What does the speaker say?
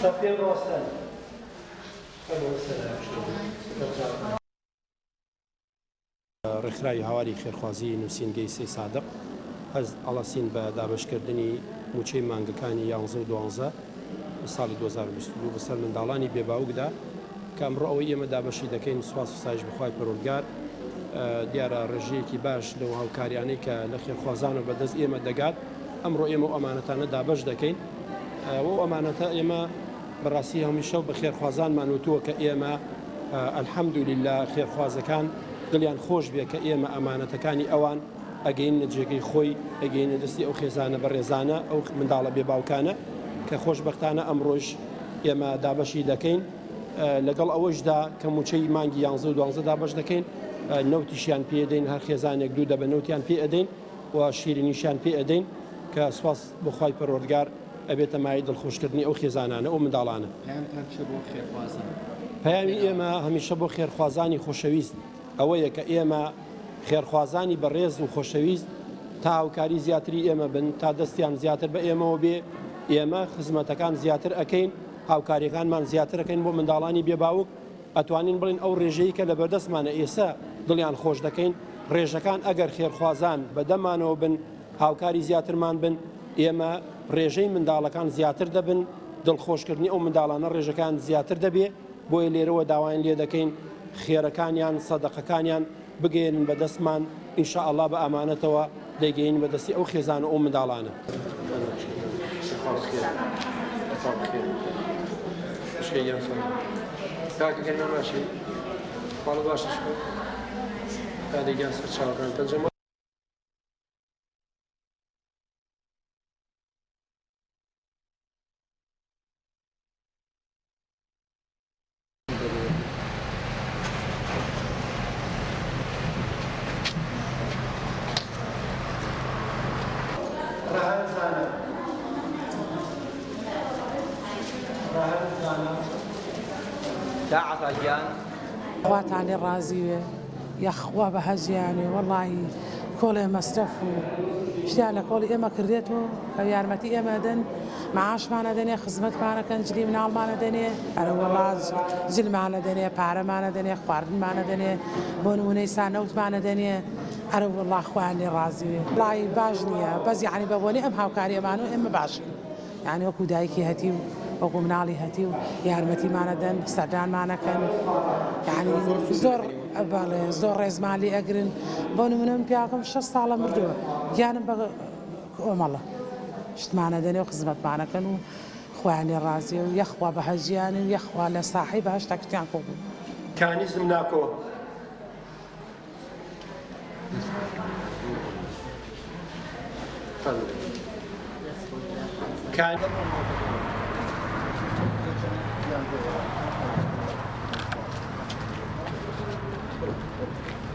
سەفین ڕۆسەن. ڕێکخراوی هاواری خێرخوازیی نووسینگەی سەیسادق هەست ئەڵەسین بە دابەشکردنی مووچەی مانگەکانی یانزە و دوانزە ساڵی 2022 بەسەر منداڵانی بێ باوکدا کە ئەمڕۆ ئەوەی ئێمە دابەشی دەکەین سوپاس و ستایش بۆ خوای پەروەردگار دیارە ڕێژەیەکی باش لەو هاوکاریانەی کە لە خێرخوازانەوە بەدەست ئێمە دەگات ئەمڕۆ ئێمە ئەو ئەمانەتانە دابەش دەکەین و ئەو ئەمانەتە ئێمە بەڕاستی هەمیشە بە خێرخوازانمان وتووە کە ئێمە الحمدللە خێرخوازەکان دڵیان خۆش بێ کە ئێمە ئەمانەتەکانی ئەوان ئەگەینە جێگەی خۆی ئەگەینە دەستی ئەو خێزانە بەڕێزانە ئەو منداڵە بێ باوکانە کە خۆشبەختانە ئەمڕۆش ئێمە دابەشی دەکەین لەگەڵ ئەوەشدا کە موچەی مانگی یانزە و دوانزە دابەش دەکەین نەوتیشیان پێدەین هەر خێزانێک دوو دەبە نەوتیان پێ ئەدەین و شیرینیشیان پێ ئەدەین کە سوپاس بۆ خوای پەروەردگار ئەبێتە مایەی دڵخۆشکردنی ئەو خێزانانە ئەو منداڵانە. پەیامتان چیە بۆ خێرخوازان؟ پەیامی ئێمە هەمیشە بۆ خێرخوازانی خۆشەویست ئەوەیە کە ئێمە خێرخوازانی بەڕێز و خۆشەویست تا هاوکاری زیاتری ئێمە بن تا دەستیان زیاتر بە ئێمەوە بێ ئێمە خزمەتەکان زیاتر ئەکەین هاوکاریەکانمان زیاتر ئەکەین بۆ منداڵانی بێ باوک ئەتوانین بڵێین ئەو ڕێژەی کە لەبەردەستمانە ئێسە دڵیان خۆش دەکەین، ڕێژەکان ئەگەر خێرخوازان بەدەممانەوە بن، هاوکاری زیاترمان بن، ئێمە ڕێژەی منداڵەکان زیاتر دەبن، دڵخۆشکردنی ئەو منداڵانە ڕێژەکان زیاتر دەبێ، بۆیە لێرەوە داوایان لێدەکەین خێرەکانیان، سەدەقەکانیان بگەیەنن بە دەستمان، ان شاء اللە بە ئامانەتەوە دەیگەیەنین بە دەستی ئەو خێزان و ئەو منداڵانە. خواتان لێ ڕازی بێ یاخوا بەهەجیانێ وەڵاهی کۆڵێ مەسرەف و شتیان لە کۆڵی ئێمە کردێت و یارمەتی ئێمە دەن معاشمان ئەدەنێ خزمەتمان ئەکەن جلی مناڵمان ئەدەنێ ئەرە وەڵا جلمان ئەدەنێ پارەمان ئەدەنێ خواردنمان ئەدەنێ بۆ نمونە ئیستا نەوتمان ئەدەنێ ئەرە وەڵا خوایان لێ ڕازی بێ وەڵی باش نییە بەس یعنی بە بۆنەی ئەم هاوکاریەمان و ئێمە باشین یعنی وەکو دایکی هەتیو وەکو مناڵی هەتیو یارمەتیمان ئەدەن سەردانمان ئەکەن یعنی زۆر بەڵێ زۆر ڕێزمان لێ ئەگرن بۆ نمونە من پیاوەکەم 60 ساڵە مردووە گیانم بە کۆمەڵە شتمانە دەنێ و خزمەتمانەکەن و خوایان لێ ڕازیە و یەخوا بەهەجیان و یەخوا لە ساحەی بەهەشتا کچیان قبوڵ. کانی زمناکۆ. کانی.